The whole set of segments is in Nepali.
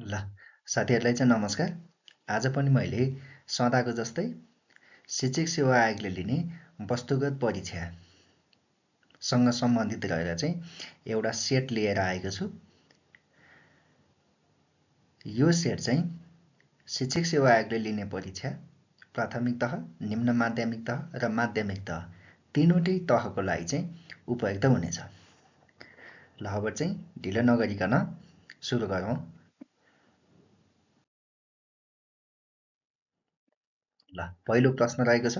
ल साथीहरूलाई चाहिँ नमस्कार। आज पनि मैले सदाको जस्तै शिक्षक सेवा आयोगले लिने वस्तुगत परीक्षासँग सम्बन्धित रहेर चाहिँ एउटा सेट लिएर आएको छु। यो सेट चाहिँ शिक्षक सेवा आयोगले लिने परीक्षा प्राथमिक तह, निम्न माध्यमिक तह र माध्यमिक तह तीनवटै तहको लागि चाहिँ उपयुक्त हुनेछ। ल अब चाहिँ ढिलो नगरिकन सुरु गरौँ। ल पहिलो प्रश्न रहेको छ,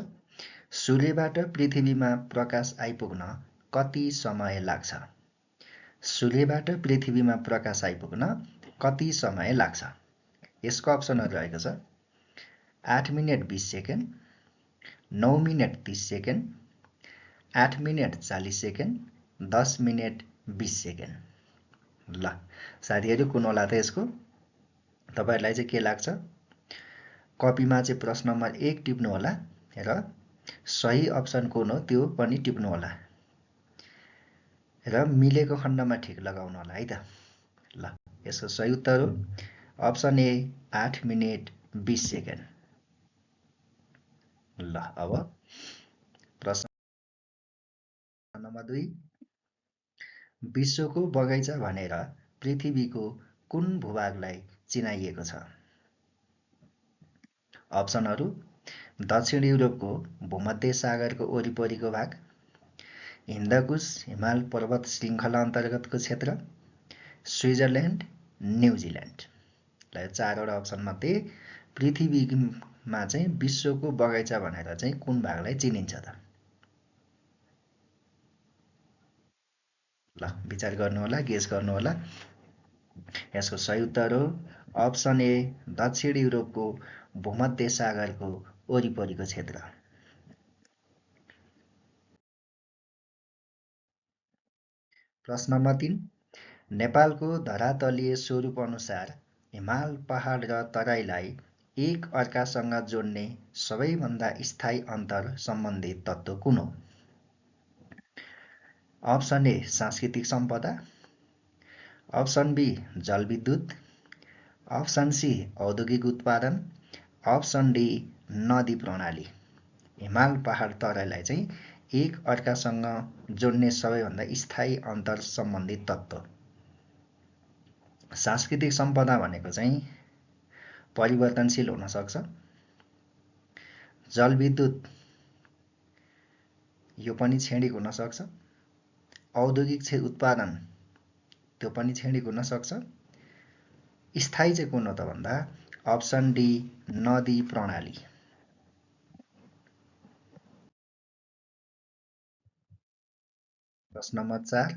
सूर्यबाट पृथ्वीमा प्रकाश आइपुग्न कति समय लाग्छ? सूर्यबाट पृथ्वीमा प्रकाश आइपुग्न कति समय लाग्छ? यसको अप्सनहरू रहेको छ 8 minute 20 second, 9 minute 30 second, 8 minute 40 second, 10 minute 20 second. ल साथीहरू कुन होला त यसको? तपाईहरुलाई चाहिँ के लाग्छ? कपीमा चाहिँ प्रश्न नम्बर 1 टिप्नु होला र सही अप्सन कुन हो त्यो पनि टिप्नु होला र मिलेको खण्डमा ठिक लगाउनु होला है त। ल यसको सही उत्तर हो अप्सन ए 8 मिनेट 20 सेकेन्ड। ल अब प्रश्न नम्बर 2, विश्वको बगैँचा भनेर पृथ्वीको कुन भूभागलाई चिनाइएको छ? अप्सनहरू दक्षिण युरोपको भूमध्य सागरको वरिपरिको भाग, हिन्दकुश हिमाल पर्वत श्रृङ्खला अन्तर्गतको क्षेत्र, स्विजरल्यान्ड, न्युजिल्यान्ड। ल चारवटा अप्सन मध्ये पृथ्वीमा चाहिँ विश्वको बगैँचा भनेर चाहिँ कुन भागलाई चिनिन्छ त? ल विचार गर्नु होला, गेस गर्नु होला। यसको सही उत्तर हो अप्सन ए दक्षिण युरोपको भूमध्य सागरको वरिपरिको क्षेत्र। प्रश्न नम्बर 3, नेपालको धरातलीय स्वरूप अनुसार हिमाल पहाड र तराईलाई एक अर्कासँग जोड्ने सबैभन्दा स्थायी अन्तर सम्बन्धित तत्त्व कुन हो? अप्सन ए सांस्कृतिक सम्पदा, अप्सन बी जलविद्युत, अप्सन सी औद्योगिक उत्पादन, अप्सन डी नदी प्रणाली। हिमाल पहाड तराईलाई चाहिँ एक अर्कासँग जोड्ने सबैभन्दा स्थायी अन्तर सम्बन्धित तत्त्व। सांस्कृतिक सम्पदा भनेको चाहिँ परिवर्तनशील हुन सक्छ। जलविद्युत यो पनि क्षणिक हुन सक्छ। औद्योगिक उत्पादन त्यो पनि क्षणिक हुन सक्छ। स्थायी चाहिँ कुन हो त भन्दा अप्सन डी नदी प्रणाली। प्रश्न नम्बर 4,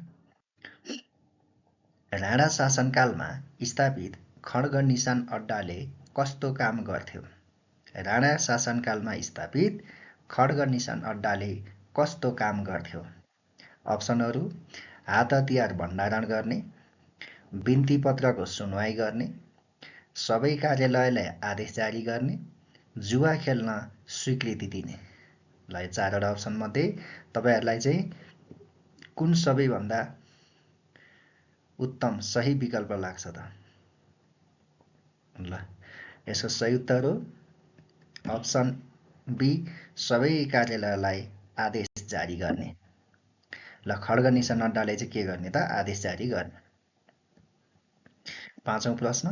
राणा शासनकालमा स्थापित खड्ग निशान अड्डाले कस्तो काम गर्थ्यो? राणा शासनकालमा स्थापित खड्ग निशान अड्डाले कस्तो काम गर्थ्यो? अप्सनहरू हात हतियार भण्डारण गर्ने, बिन्ती पत्रको सुनवाई गर्ने, सबै कार्यालयलाई आदेश जारी गर्ने, जुवा खेल्न स्वीकृति दिने। ल चारवटा अप्सन मध्ये तपाईहरुलाई चाहिँ कुन सबैभन्दा उत्तम सही विकल्प लाग्छ त? ल यसको सही उत्तर हो अप्सन बी सबै कार्यालयलाई आदेश जारी गर्ने। ल खड्ग निशान अड्डाले चाहिँ के गर्ने त? आदेश जारी गर्ने। 5औं प्रश्न,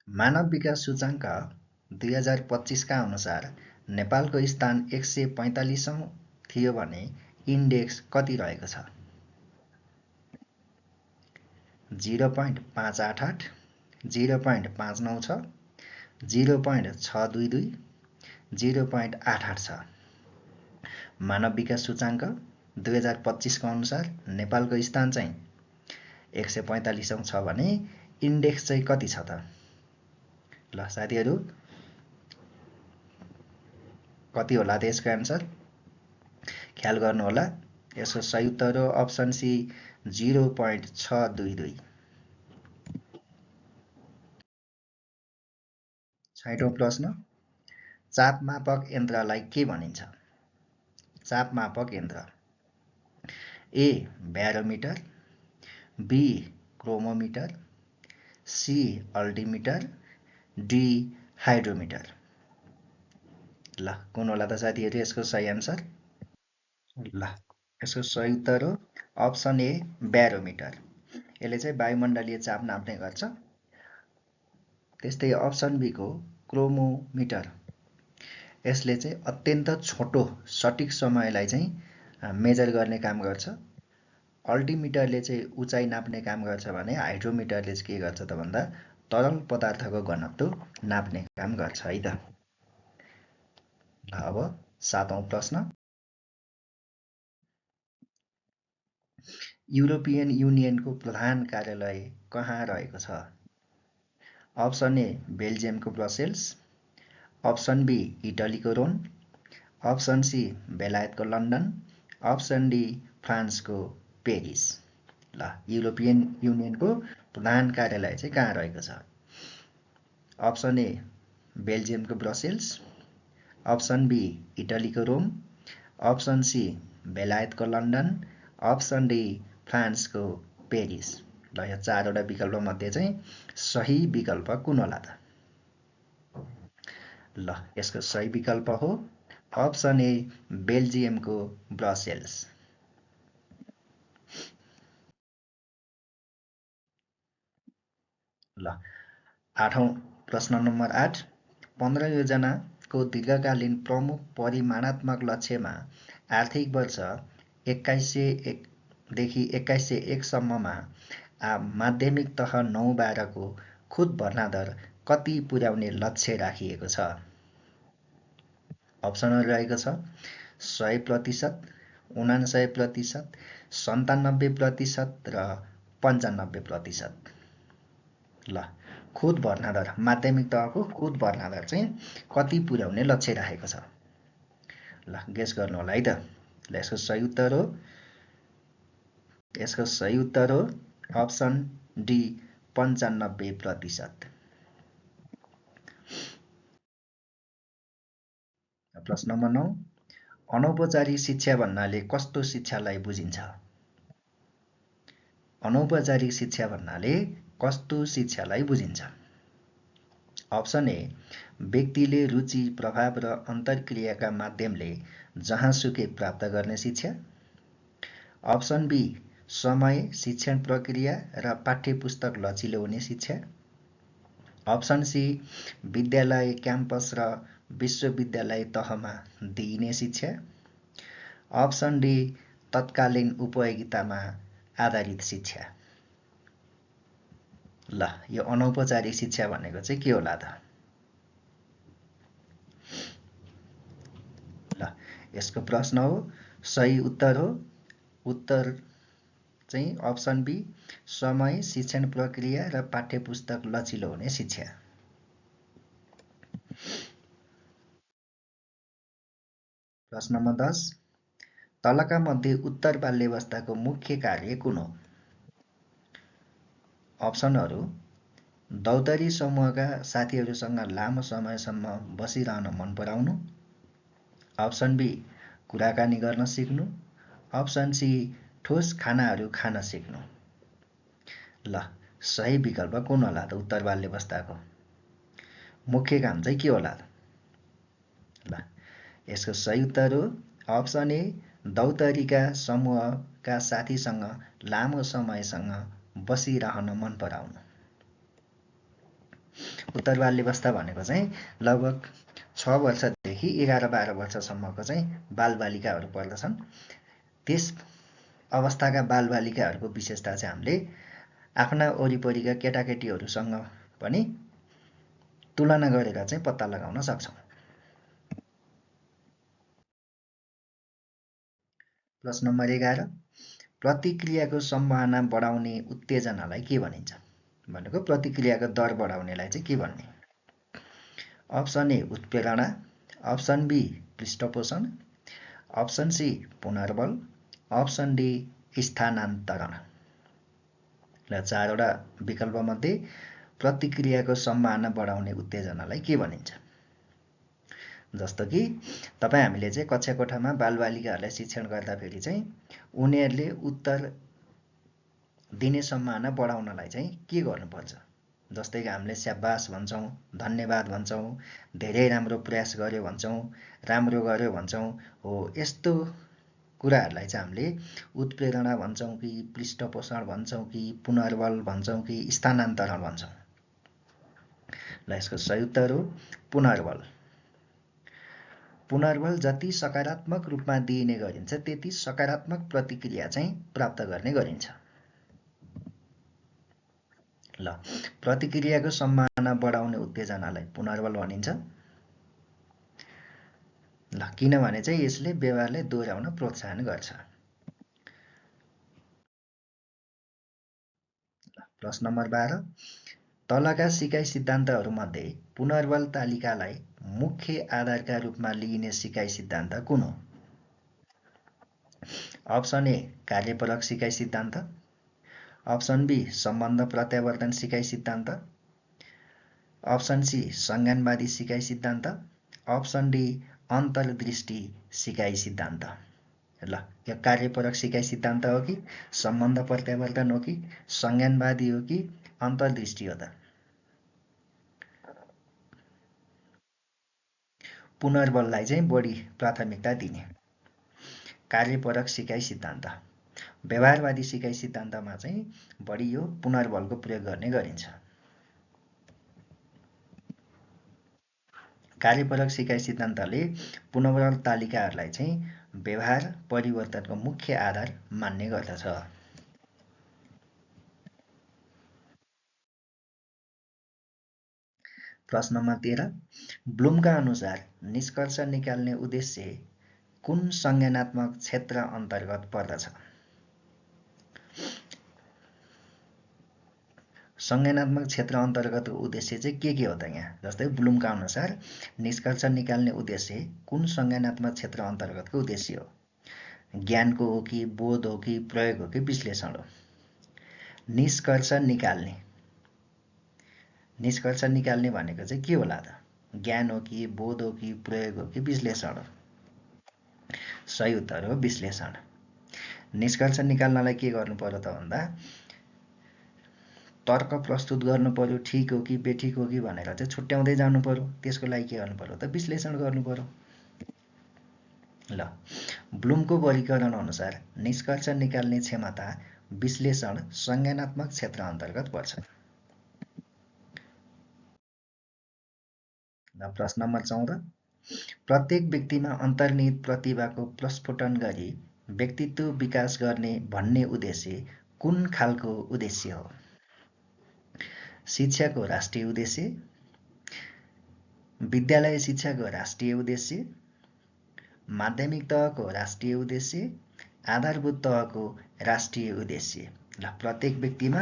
मानव विकास सूचाङ्क 2025 का अनुसार नेपालको स्थान 145औं थियो भने इन्डेक्स कति रहेको छ? 0.588, 0.596, 0.622, 0.886। मानव विकास सूचाङ्क 2025 का अनुसार नेपालको स्थान चाहिँ 145औं छ भने इन्डेक्स चाहिँ कति छ त? ल साथीहरू कति होला त यसको एन्सर? ख्याल गर्नु होला। यसको सही उत्तर हो अप्सन सी 0.622। 6औं प्रश्न, चाप मापक यन्त्रलाई के भनिन्छ? चाप मापक यन्त्र A barometer, B chromometer, C altimeter, D hydrometer. ल कुन होला त साथीहरू यसको सही आन्सर? ल यसको सही उत्तर हो अप्सन ए ब्यारोमिटर। यसले चाहिँ वायुमण्डलीय चाप नाप्ने गर्छ। त्यस्तै अप्सन बी को क्रोमोमिटर, यसले चाहिँ अत्यन्त छोटो सटिक समयलाई चाहिँ मेजर गर्ने काम गर्छ। अल्टिमिटरले चाहिँ उचाइ नाप्ने काम गर्छ भने हाइड्रोमिटरले चाहिँ के गर्छ त भन्दा तरल पदार्थको घनत्व नाप्ने काम गर्छ है त। अब 7औं प्रश्न, युरोपियन युनियनको प्रधान कार्यालय कहाँ रहेको छ? अप्सन ए बेल्जियमको ब्रसेल्स, अप्सन बी इटलीको रोम, अप्सन सी बेलायतको लन्डन, अप्सन डी फ्रान्सको पेरिस। ल युरोपियन युनियनको प्रधान कार्यालय चाहिँ कहाँ रहेको छ? अप्सन ए बेल्जियमको ब्रसेल्स, अप्सन बी इटलीको रोम, अप्सन सी बेलायतको लन्डन, अप्सन डी फ्रान्सको पेरिस। ल यो 4वटा विकल्पमध्ये चाहिँ सही विकल्प कुन होला त? ल यसको सही विकल्प हो अप्सन ए बेल्जियमको ब्रसेल्स। ल 8औं प्रश्न नम्बर 8, 15 योजनाको दीर्घकालीन प्रमुख परिमाणात्मक लक्ष्यमा आर्थिक वर्ष 2101 देखि 2101 सम्ममा माध्यमिक तह 9-12 को खुद भर्ना दर कति पुर्याउने लक्ष्य राखिएको छ? अप्सनहरू रहेको छ 100%, 99%, 97% र 95%। ल खुद भर्ना दर, माध्यमिक तहको खुद भर्ना दर चाहिँ कति पुर्याउने लक्ष्य राखेको छ? ल गेस गर्नु होला है त। ल यसको सही उत्तर हो अप्सन डी 95%। प्रश्न नम्बर 9, अनौपचारिक शिक्षा भन्नाले कस्तो शिक्षालाई बुझिन्छ? अनौपचारिक शिक्षा भन्नाले कस्तो शिक्षालाई बुझिन्छ? अप्सन ए व्यक्तिले रुचि, प्रभाव र अन्तर्क्रियाका माध्यमले जहाँसुकै प्राप्त गर्ने शिक्षा। अप्सन बी समय, शिक्षण प्रक्रिया र पाठ्यपुस्तक लचिलो हुने शिक्षा। अप्सन सी विद्यालय, क्याम्पस र विश्वविद्यालय तहमा दिइने शिक्षा। अप्सन डी तत्कालीन उपयोगितामा आधारित शिक्षा। ल यो अनौपचारिक शिक्षा भनेको चाहिँ के होला त? ल यसको प्रश्न हो सही उत्तर हो उत्तर चाहिँ अप्सन बी समय, शिक्षण प्रक्रिया र पाठ्यपुस्तक लचिलो हुने शिक्षा। प्रश्न नम्बर 10, तलका मध्ये उत्तर बाल्यावस्थाको मुख्य कार्य कुन हो? अप्सनहरू दौतरी समूहका साथीहरूसँग लामो समयसम्म बसिरहन मन पराउनु, अप्सन बी कुराकानी गर्न सिक्नु, अप्सन सी ठोस खानाहरू खान सिक्नु। ल सही विकल्प कुन होला त उत्तर बाल्यावस्थाको मुख्य काम चाहिँ के होला त? ल यसको सही उत्तर हो अप्सन ए दौतरीका समूहका साथीसँग लामो समयसँग बसिरहन मन पराउनु। उत्तर बाल्यावस्था भनेको चाहिँ लगभग 6 वर्षदेखि 11-12 वर्षसम्मको चाहिँ बालबालिकाहरू पर्दछन्। त्यस अवस्थाका बालबालिकाहरूको विशेषता चाहिँ हामीले आफ्ना वरिपरिका केटाकेटीहरूसँग पनि तुलना गरेर चाहिँ पत्ता लगाउन सक्छौँ। प्रश्न नम्बर 11, प्रतिक्रियाको सम्भावना बढाउने उत्तेजनालाई के भनिन्छ? भनेको प्रतिक्रियाको दर बढाउनेलाई चाहिँ के भन्ने? अप्सन ए उत्प्रेरणा, अप्सन बी पृष्ठपोषण, अप्सन सी पुनर्बल, अप्सन डी स्थानान्तरण। ल 4वटा विकल्पमध्ये प्रतिक्रियाको सम्भावना बढाउने उत्तेजनालाई के भनिन्छ? जस्तो कि हामीले चाहिँ कक्षा कोठामा बालबालिकाहरूलाई शिक्षण गर्दाखेरि चाहिँ उनीहरूले उत्तर दिने सम्मानना बढाउनलाई चाहिँ के गर्नुपर्छ? जस्तै कि हामीले स्याबास भन्छौँ, धन्यवाद भन्छौँ, धेरै राम्रो प्रयास गर्यो भन्छौँ, राम्रो गर्यो भन्छौँ। हो, यस्तो कुराहरूलाई चाहिँ हामीले उत्प्रेरणा भन्छौँ कि पृष्ठपोषण भन्छौँ कि पुनर्बल भन्छौँ कि स्थानान्तरण भन्छौँ? ल, यसको सही उत्तर हो पुनर्बल। पुनर्बल जति सकारात्मक रूपमा दिइने गरिन्छ त्यति सकारात्मक प्रतिक्रिया चाहिँ प्राप्त गर्ने गरिन्छ। ल, प्रतिक्रियाको सम्भावना बढाउने उत्तेजनालाई पुनर्बल भनिन्छ। ल, किनभने चाहिँ यसले व्यवहारलाई दोहोऱ्याउन प्रोत्साहन गर्छ। प्रश्न नम्बर 12, तलका सिकाइ सिद्धान्तहरूमध्ये पुनर्बल तालिकालाई मुख्य आधारका रूपमा लिइने सिकाइ सिद्धान्त कुन हो? अप्सन ए कार्यपरक सिकाइ सिद्धान्त, अप्सन बी सम्बन्ध प्रत्यावर्तन सिकाइ सिद्धान्त, अप्सन सी संज्ञानवादी सिकाइ सिद्धान्त, अप्सन डी अन्तर्दृष्टि सिकाइ सिद्धान्त। ल, यो कार्यपरक सिकाइ सिद्धान्त हो कि सम्बन्ध प्रत्यावर्तन हो कि संज्ञानवादी हो कि अन्तर्दृष्टि हो त? पुनर्बललाई चाहिँ बढी प्राथमिकता दिने कार्यपरक सिकाइ सिद्धान्त। व्यवहारवादी सिकाइ सिद्धान्तमा चाहिँ बढी यो पुनर्बलको प्रयोग गर्ने गरिन्छ। कार्यपरक सिकाइ सिद्धान्तले पुनर्बल तालिकाहरूलाई चाहिँ व्यवहार परिवर्तनको मुख्य आधार मान्ने गर्दछ। प्रश्न नम्बर 13, ब्लुमका अनुसार निष्कर्ष निकाल्ने उद्देश्य कुन संज्ञानात्मक क्षेत्र अन्तर्गत पर्दछ? संज्ञानात्मक क्षेत्र अन्तर्गतको उद्देश्य चाहिँ के हो त? यहाँ जस्तै ब्लुमका अनुसार निष्कर्ष निकाल्ने उद्देश्य कुन संज्ञानात्मक क्षेत्र अन्तर्गतको उद्देश्य हो? ज्ञानको हो कि बोध हो कि प्रयोग हो कि विश्लेषण हो? निष्कर्ष निकाल्ने, निष्कर्ष निकाल्ने भनेको चाहिँ के होला त? ज्ञान हो कि बोध हो कि प्रयोग हो कि विश्लेषण हो? सही उत्तर हो विश्लेषण। निष्कर्ष निकाल्नलाई के गर्नु पर्यो त भन्दा तर्क प्रस्तुत गर्नु पर्यो, ठिक हो कि बेठिक हो कि भनेर चाहिँ छुट्याउँदै जानु पर्यो। त्यसको लागि के गर्नु पर्यो त? विश्लेषण गर्नु पर्यो। ल, ब्लुमको वर्गीकरण अनुसार निष्कर्ष निकाल्ने क्षमता विश्लेषण संज्ञानात्मक क्षेत्र अन्तर्गत पर्छ। ल, प्रश्न नम्बर 14, प्रत्येक व्यक्तिमा अन्तर्निहित प्रतिभाको प्रस्फुटन गरी व्यक्तित्व विकास गर्ने भन्ने उद्देश्य कुन खालको उद्देश्य हो? शिक्षाको राष्ट्रिय उद्देश्य, विद्यालय शिक्षाको राष्ट्रिय उद्देश्य, माध्यमिक तहको राष्ट्रिय उद्देश्य, आधारभूत तहको राष्ट्रिय उद्देश्य? ल, प्रत्येक व्यक्तिमा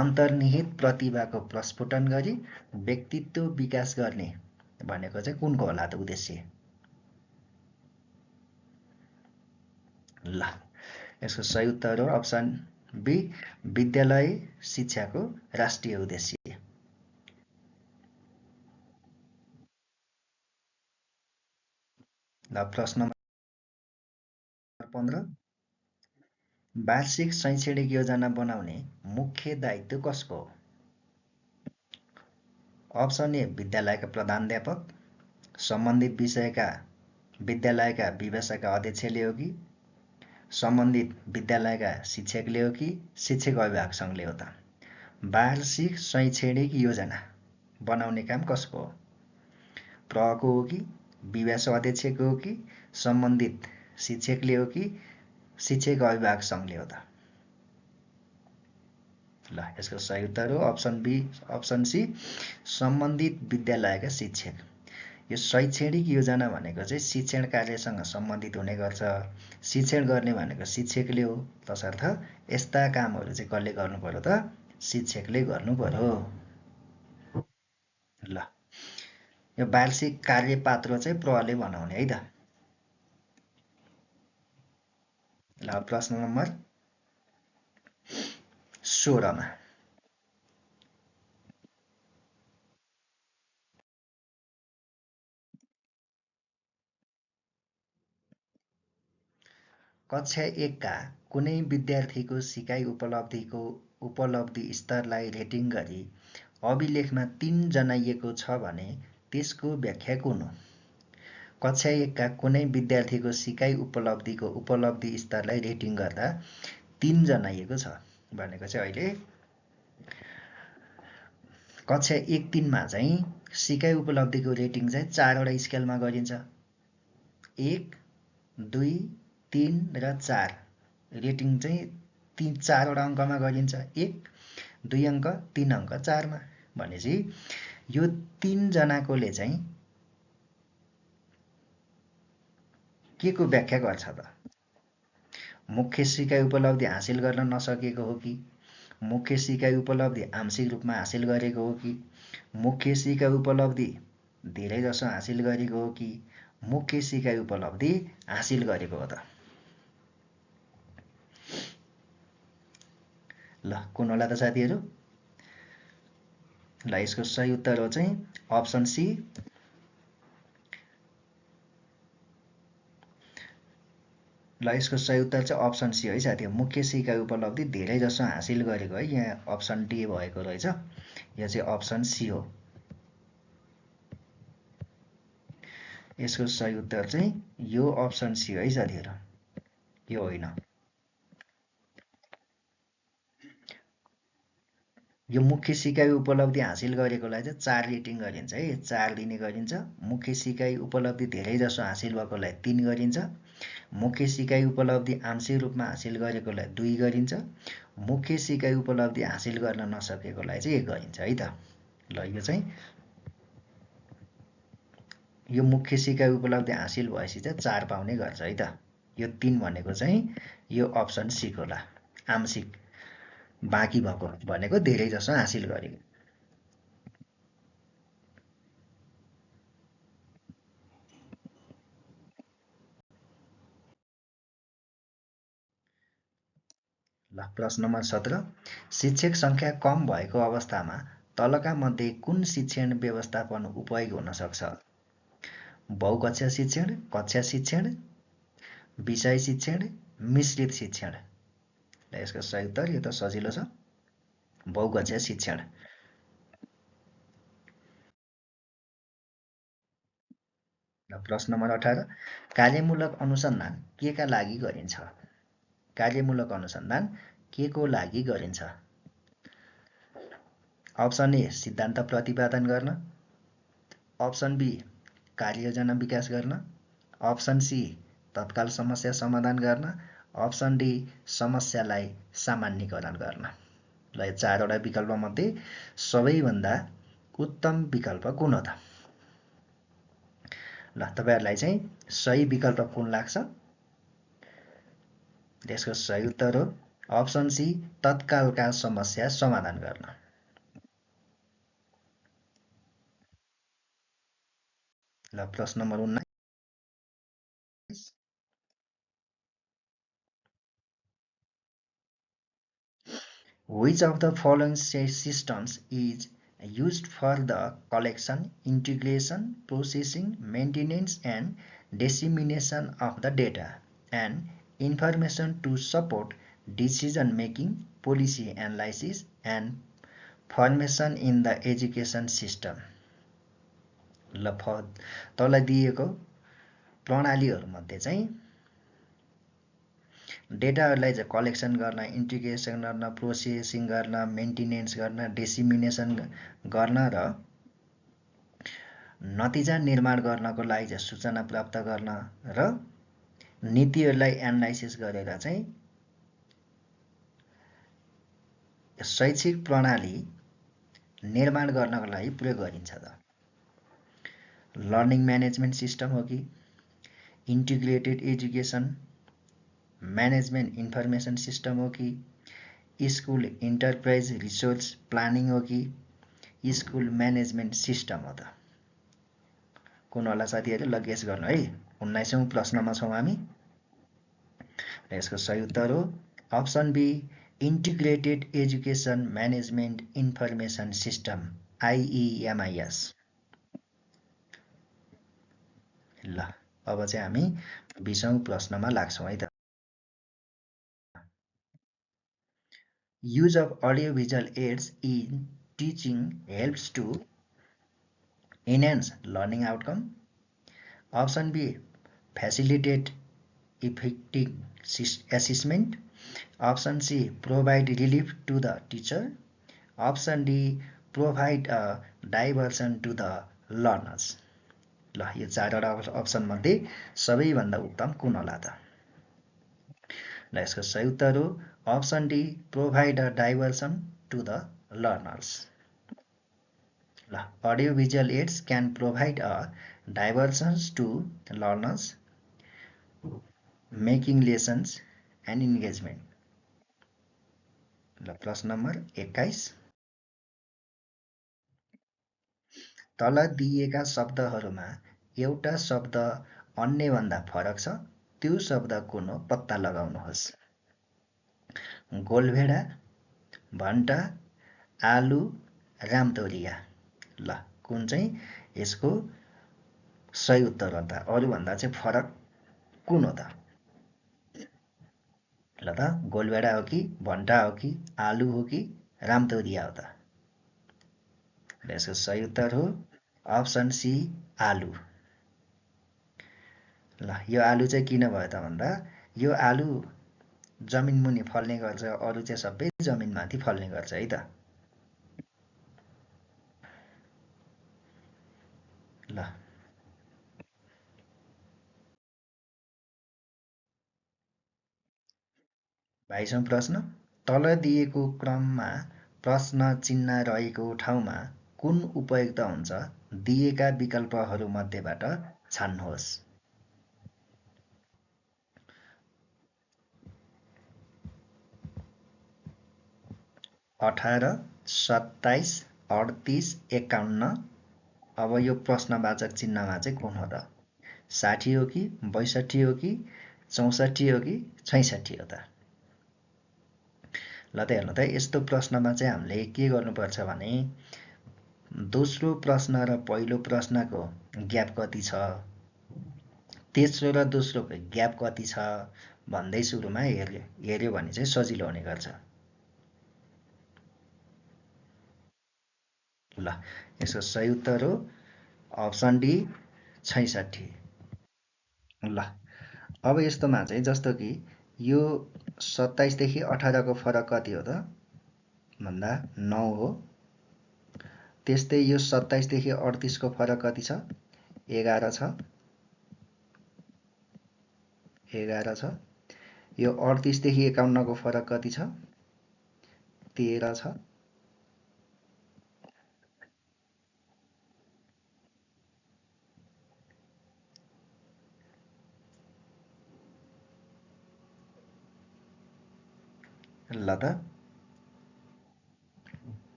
अन्तर्निहित प्रतिभाको प्रस्फुटन गरी व्यक्तित्व विकास गर्ने भनेको चाहिँ कुनको होला त उद्देश्य? ल, यसको सही उत्तर हो अप्सन बी विद्यालय शिक्षाको राष्ट्रिय उद्देश्य। ल, प्रश्न नम्बर 15, वार्षिक शैक्षणिक योजना बनाउने मुख्य दायित्व कसको हो? अप्सन ए विद्यालयका प्रधानाध्यापक, सम्बन्धित विषयका विद्यालयका विभाषाका अध्यक्षले हो कि सम्बन्धित विद्यालयका शिक्षकले हो कि शिक्षक अभिभावक सङ्घले हो त? वार्षिक शैक्षणिक योजना बनाउने काम कसको हो? प्रहको हो कि विभाषा अध्यक्षको हो कि सम्बन्धित शिक्षकले हो कि शिक्षक अभिभावक सङ्घले हो त? ल, यसको सही उत्तर हो अप्सन बी, अप्सन सी सम्बन्धित विद्यालयका शिक्षक। यो शैक्षणिक योजना भनेको चाहिँ शिक्षण कार्यसँग सम्बन्धित हुने गर्छ। शिक्षण गर्ने भनेको शिक्षकले हो, तसर्थ यस्ता कामहरू चाहिँ कसले गर्नु पर्यो त? शिक्षकले गर्नु पर्यो। ल, यो वार्षिक कार्यपात्र चाहिँ प्रहले बनाउने है त। ल, प्रश्न नम्बर 16 मा कक्षा 1 का कुनै विद्यार्थीको सिकाइ उपलब्धि स्तरलाई रेटिङ गरी अभिलेखमा 3 जनाइएको छ भने त्यसको व्याख्या कुन हो? कक्षा 1 का कुनै विद्यार्थीको सिकाइ उपलब्धि स्तरलाई रेटिङ गर्दा 3 जनाइएको छ भनेको चाहिँ अहिले कक्षा 1-3 मा चाहिँ सिकाइ उपलब्धिको रेटिङ चाहिँ 4 वटा स्केलमा गरिन्छ। 1, 2, 3 र 4 रेटिङ चाहिँ 4 वटा अङ्कमा गरिन्छ। 1, 2 अङ्क, 3 अङ्क, 4 मा। भनेपछि यो 3 जनाकोले चाहिँ के को व्याख्या गर्छ त? मुख्य सिकाइ उपलब्धि हासिल गर्न नसकेको हो कि, मुख्य सिकाइ उपलब्धि आंशिक रूपमा हासिल गरेको हो कि, मुख्य सिकाइ उपलब्धि धेरैजसो हासिल गरेको हो कि, मुख्य सिकाइ उपलब्धि हासिल गरेको हो त? ल कुन होला त साथीहरू? ल यसको सही उत्तर हो चाहिँ अप्सन सी। ल यसको सही उत्तर चाहिँ अप्सन सी है साथी। मुख्य सिकाइ उपलब्धि धेरैजसो हासिल गरेको है। यहाँ अप्सन डी भएको रहेछ। यो चाहिँ अप्सन सी हो। यसको सही उत्तर चाहिँ यो अप्सन सी है साथीहरू, यो होइन। यो मुख्य सिकाइ उपलब्धि हासिल गरेकोलाई चाहिँ 4 रेटिङ गरिन्छ है, 4 दिने गरिन्छ। मुख्य सिकाइ उपलब्धि धेरैजसो हासिल भएकोलाई 3 गरिन्छ। मुख्य सिकाइ उपलब्धि आंशिक रूपमा हासिल गरेकोलाई 2 गरिन्छ। मुख्य सिकाइ उपलब्धि हासिल गर्न नसकेकोलाई चाहिँ 1 गरिन्छ है त। ल यो चाहिँ यो मुख्य सिकाइ उपलब्धि हासिल भएपछि चाहिँ 4 पाउने गर्छ है त। यो 3 भनेको चाहिँ यो अप्सन सी को होला, आंशिक बाँकी भएको भनेको धेरैजसो हासिल गरेको। ल प्रश्न नम्बर 17, शिक्षक सङ्ख्या कम भएको अवस्थामा तलका मध्ये कुन शिक्षण व्यवस्थापन उपयोगी हुन सक्छ? बहुकक्षा शिक्षण, कक्षा शिक्षण, विषय शिक्षण, मिश्रित शिक्षण। ल यसको सही उत्तर यो त सजिलो छ, बहुकक्षा शिक्षण। ल प्रश्न नम्बर 18, कार्यमूलक अनुसन्धान के का लागि गरिन्छ? कार्यमूलक अनुसन्धान के को लागि गरिन्छ? अप्सन ए सिद्धान्त प्रतिपादन गर्न, अप्सन बी कार्ययोजना विकास गर्न, अप्सन सी तत्काल समस्या समाधान गर्न, अप्सन डी समस्यालाई सामान्यीकरण गर्न। ल यो 4 वटा विकल्पमध्ये सबैभन्दा उत्तम विकल्प कुन हो त? ल तपाईहरुलाई चाहिँ सही विकल्प कुन लाग्छ? यसको सही उत्तर हो अप्सन सी तत्कालका समस्या समाधान गर्न। ल प्रश्न number 19, Which of the following systems is used for the collection, integration, processing, maintenance and dissemination of the data and information to support decision making, policy analysis and formation in the education system? ल तल दिएको प्रणालीहरूमध्ये चाहिँ डेटाहरूलाई चाहिँ कलेक्सन गर्न, इन्टिग्रेसन गर्न, प्रोसेसिङ गर्न, मेन्टेनेन्स गर्न, डिसिमिनेसन गर्न र नतिजा निर्माण गर्नको लागि चाहिँ सूचना प्राप्त गर्न र नीतिहरूलाई एनालाइसिस गरेर चाहिँ शैक्षिक प्रणाली निर्माण गर्नको लागि प्रयोग गरिन्छ त? लर्निङ म्यानेजमेन्ट सिस्टम हो कि, integrated education management information system हो कि, स्कुल इन्टरप्राइज रिसोर्स प्लानिङ हो कि, स्कुल म्यानेजमेन्ट सिस्टम हो त? कुन होला साथीहरु? ल गेस गर्नु है। 19औं प्रश्नमा छौं हामी। यसको सही उत्तर हो option B integrated education management information system, IEMIS। ल अब चाहिँ हामी 20औं प्रश्नमा लाग्छौं है त। Use of audiovisual aids in teaching helps to enhance learning outcome. Option B, facilitate effective assessment. Option C, provide relief to the teacher. Option D, provide a diversion to the learners. ल यो चारवटा अप्सन मध्ये सबैभन्दा उत्तम कुन होला त? ल यसको सही उत्तर हो option D, provide a diversion to the learners. ल audio visual aids can provide a diversions to learners making lessons and engagement. ल प्रश्न नम्बर 21, तल दिइएका शब्दहरूमा एउटा शब्द अन्यभन्दा फरक छ, त्यो शब्द कुन हो पत्ता लगाउनुहोस्। गोलभेडा, भन्टा, आलु, रामतोरिया। ल कुन चाहिँ यसको सही उत्तर हो त? अरूभन्दा चाहिँ फरक कुन हो त? ल त गोलभेडा हो कि, भन्टा हो कि, आलु हो कि, रामतोरिया हो त? यसको सही उत्तर हो अप्सन सी, आलु। ल यो आलु चाहिँ किन भयो त भन्दा यो आलु जमिन मुनि फल्ने गर्छ, अरू चाहिँ सबै जमिन माथि फल्ने गर्छ है त। ल 22औं प्रश्न, तल दिएको क्रममा प्रश्न चिन्ह रहेको ठाउँमा कुन उपयुक्त हुन्छ? दिएका विकल्पहरू मध्येबाट छान्नुहोस्। 18, 27, 38, 51। अब यो प्रश्नवाचक चिन्हमा चाहिँ कुन हो त? 60 हो कि, 62 हो कि, 64 हो कि, 66 हो त? ल त हेर्नु त यस्तो प्रश्नमा चाहिँ हामीले के गर्नुपर्छ भने दोस्रो प्रश्न र पहिलो प्रश्नको ग्याप कति छ, तेस्रो र दोस्रोको ग्याप कति छ भन्दै सुरुमा हेर्यो भने चाहिँ सजिलो हुने गर्छ। ल यसको सही उत्तर हो अप्सन डी, 66। ल अब यस्तोमा चाहिँ जस्तो कि यो 27 देखि 18 को फरक कति हो त भन्दा 9 हो। त्यस्तै यो 27 देखि 38 को फरक कति छ? 11 छ। 11 छ। यो 38 देखि 51 को फरक कति छ? 13 छ। ल त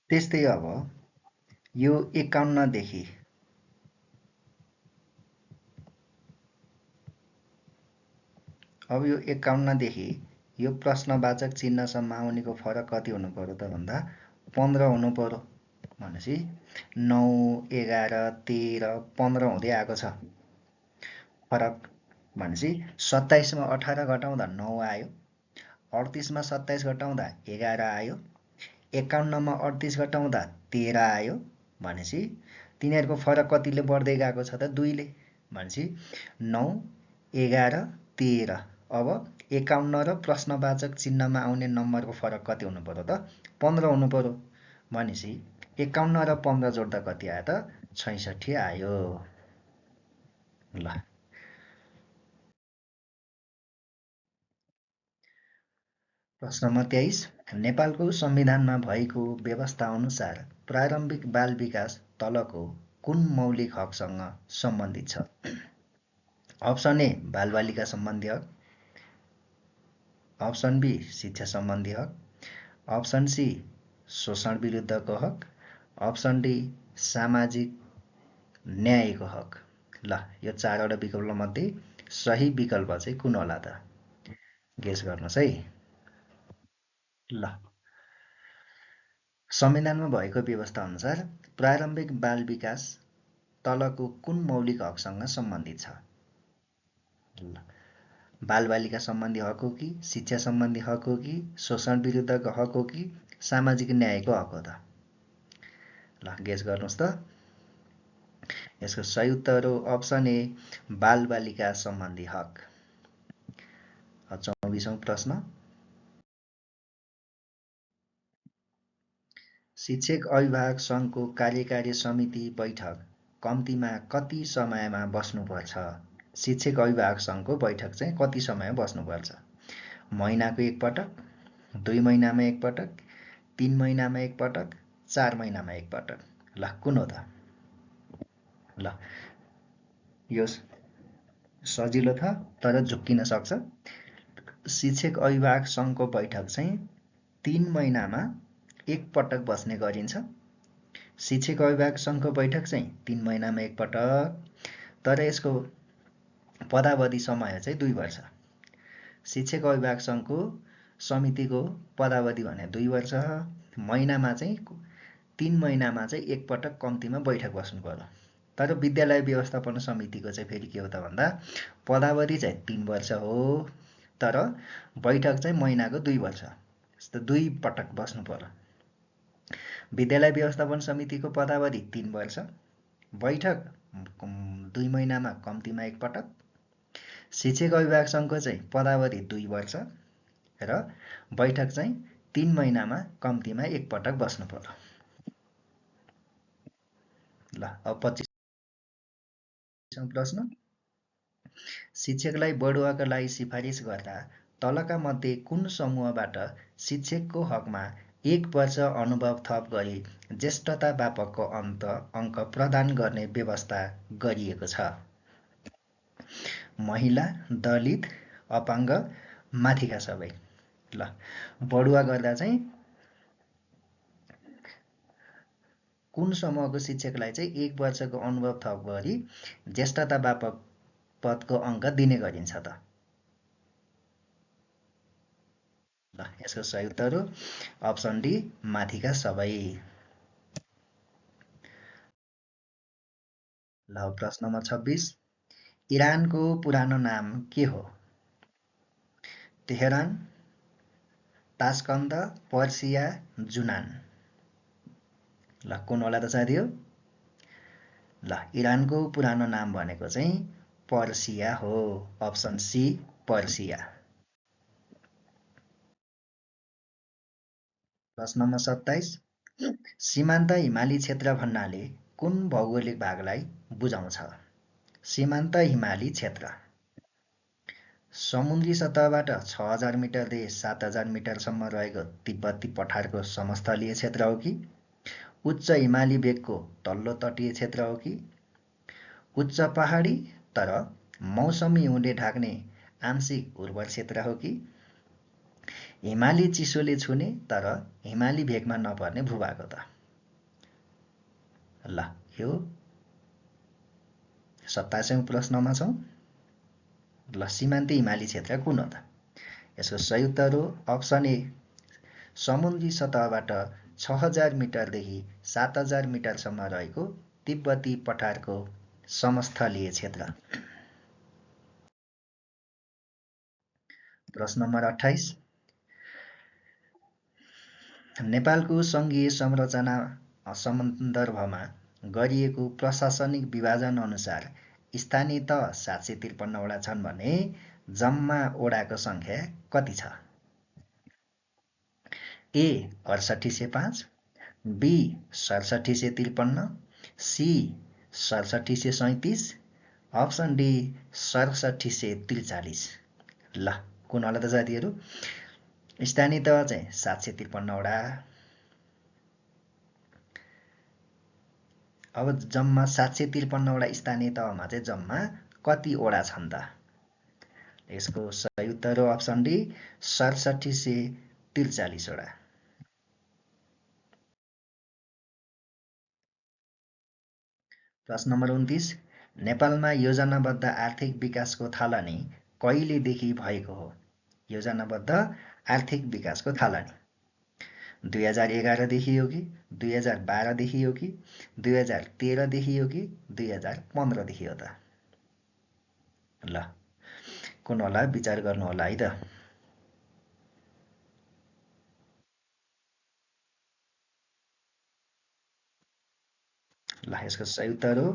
त्यस्तै अब यो 51 देखि यो प्रश्नवाचक चिन्हसम्म आउनेको फरक कति हुनु पर्यो त भन्दा 15 हुनु पर्यो। भनेपछि 9, 11, 13, 15 हुँदै आएको छ फरक। भनेपछि 27 मा 18 घटाउँदा 9 आयो, 38 मा 27 घटाउँदा 11 आयो, 51 मा 38 घटाउँदा 13 आयो। भनेपछि तिनीहरूको फरक कतिले बढ्दै गएको छ त? 2 ले। भनेपछि 9, 11, 13। अब 51 र प्रश्नवाचक चिन्हमा आउने नम्बरको फरक कति हुनु पर्यो त? 15 हुनु पर्यो। भनेपछि 51 र 15 जोड्दा कति आयो त? 66 आयो। ल प्रश्न नम्बर 23, नेपालको संविधानमा भएको व्यवस्था अनुसार प्रारम्भिक बाल विकास तलको कुन मौलिक हकसँग सम्बन्धित छ? अप्सन ए, बालबालिका सम्बन्धी हक। अप्सन बी, शिक्षा सम्बन्धी हक। अप्सन सी, शोषण विरुद्धको हक। अप्सन डी, सामाजिक न्यायको हक। ल यो चारवटा विकल्प मध्ये सही विकल्प चाहिँ कुन होला त? गेस गर्नुहोस् है। ल संविधानमा भएको व्यवस्था अनुसार प्रारम्भिक बाल विकास तलको कुन मौलिक हकसँग सम्बन्धित छ? ल बालबालिका सम्बन्धी हक हो कि शिक्षा सम्बन्धी हक हो कि शोषण विरुद्धको हक हो कि सामाजिक न्यायको हक हो त? ल गेस गर्नुहोस् त। यसको सही उत्तर हो अप्सन ए, बालबालिका सम्बन्धी हक। 24औं प्रश्न, शिक्षक अभिभावक सङ्घको कार्यकारी समिति बैठक कम्तीमा कति समयमा बस्नुपर्छ? शिक्षक अभिभावक सङ्घको बैठक चाहिँ कति समयमा बस्नुपर्छ? महिनाको एकपटक, 2 महिनामा एकपटक, 3 महिनामा एकपटक, 4 महिनामा एकपटक? ल कुन हो त? ल यो सजिलो छ तर झुक्किन सक्छ। शिक्षक अभिभावक सङ्घको बैठक चाहिँ 3 महिनामा एकपटक बस्ने गरिन्छ। शिक्षक अभिभावक सङ्घको बैठक चाहिँ 3 महिनामा एकपटक, तर यसको पदावधि समय चाहिँ 2 वर्ष। शिक्षक अभिभावक सङ्घको समितिको पदावधि भने 2 वर्ष, महिनामा चाहिँ 3 महिनामा चाहिँ एकपटक कम्तीमा बैठक बस्नु पर्यो। तर विद्यालय व्यवस्थापन समितिको चाहिँ फेरि के हो त भन्दा पदावधि चाहिँ 3 वर्ष हो, तर बैठक चाहिँ महिनाको 2 वर्ष, यस्तो 2 पटक बस्नु पर्यो। विद्यालय व्यवस्थापन समितिको पदावधि 3 वर्ष, बैठक 2 महिनामा कम्तीमा एकपटक। शिक्षक अभिभावक सङ्घको चाहिँ पदावधि 2 वर्ष र बैठक चाहिँ 3 महिनामा कम्तीमा एकपटक बस्नु पर्यो। ल अब 25औं प्रश्न, शिक्षकलाई बढुवाका लागि सिफारिस गर्दा तलका मध्ये कुन समूहबाट शिक्षकको हकमा 1 वर्ष अनुभव थप गरी ज्येष्ठता बापकको अङ्क प्रदान गर्ने व्यवस्था गरिएको छ? महिला, दलित, अपाङ्ग, माथिका सबै? ल बढुवा गर्दा चाहिँ कुन समूहको शिक्षकलाई चाहिँ 1 वर्षको अनुभव थप गरी ज्येष्ठता बापक पदको अङ्क दिने गरिन्छ त? ल यसको सही उत्तर हो अप्सन डी, माथिका सबै। ल प्रश्न नम्बर 26, इरानको पुरानो नाम के हो? तेहरान, तास्कन्द, पर्सिया, जुनान? ल कुन होला त साथी हो? ल इरानको पुरानो नाम भनेको चाहिँ पर्सिया हो, अप्सन सी पर्सिया। प्रश्न नम्बर 27, सीमान्त हिमाली क्षेत्र भन्नाले कुन भौगोलिक भागलाई बुझाउँछ? सीमान्त हिमाली क्षेत्र समुद्री सतहबाट 6000 मिटरदेखि 7000 मिटरसम्म रहेको तिब्बती पठारको समस्थलीय क्षेत्र हो कि उच्च हिमाली भेगको तल्लो तटीय क्षेत्र हो कि उच्च पहाडी तर मौसमी हिउँले ढाक्ने आंशिक उर्वर क्षेत्र हो कि हिमाली चिसोले छुने तर हिमाली भेगमा नपर्ने भूभाग हो त? ल यो 27औं प्रश्नमा छौँ। ल सीमान्ती हिमाली क्षेत्र कुन हो त? यसको सही उत्तर हो अप्सन ए, समुद्री सतहबाट 6000 मिटरदेखि 7000 मिटरसम्म रहेको तिब्बती पठारको समस्थलीय क्षेत्र। प्रश्न नम्बर 28, नेपालको सङ्घीय संरचना सन्दर्भमा गरिएको प्रशासनिक विभाजन अनुसार स्थानीय तह 753 वटा छन् भने जम्मा वडाको सङ्ख्या कति छ? ए 6805, बी 6753, सी 6737, अप्सन डी 6743? ल कुन होला त साथीहरू? स्थानीय तह चाहिँ 753 वटा। अब जम्मा 753 वटा स्थानीय तहमा चाहिँ जम्मा कति वडा छन् त? यसको सही उत्तर हो अप्सन डी 6743 वटा। प्रश्न नम्बर 29, नेपालमा योजनाबद्ध आर्थिक विकासको थालनी कहिलेदेखि भएको हो? योजनाबद्ध आर्थिक विकासको थालनी 2011 देखि हो कि 2012 देखि हो कि 2013 देखि हो कि 2015 देखि हो त? ल कुन होला विचार गर्नु होला है त। ल यसको सही उत्तर हो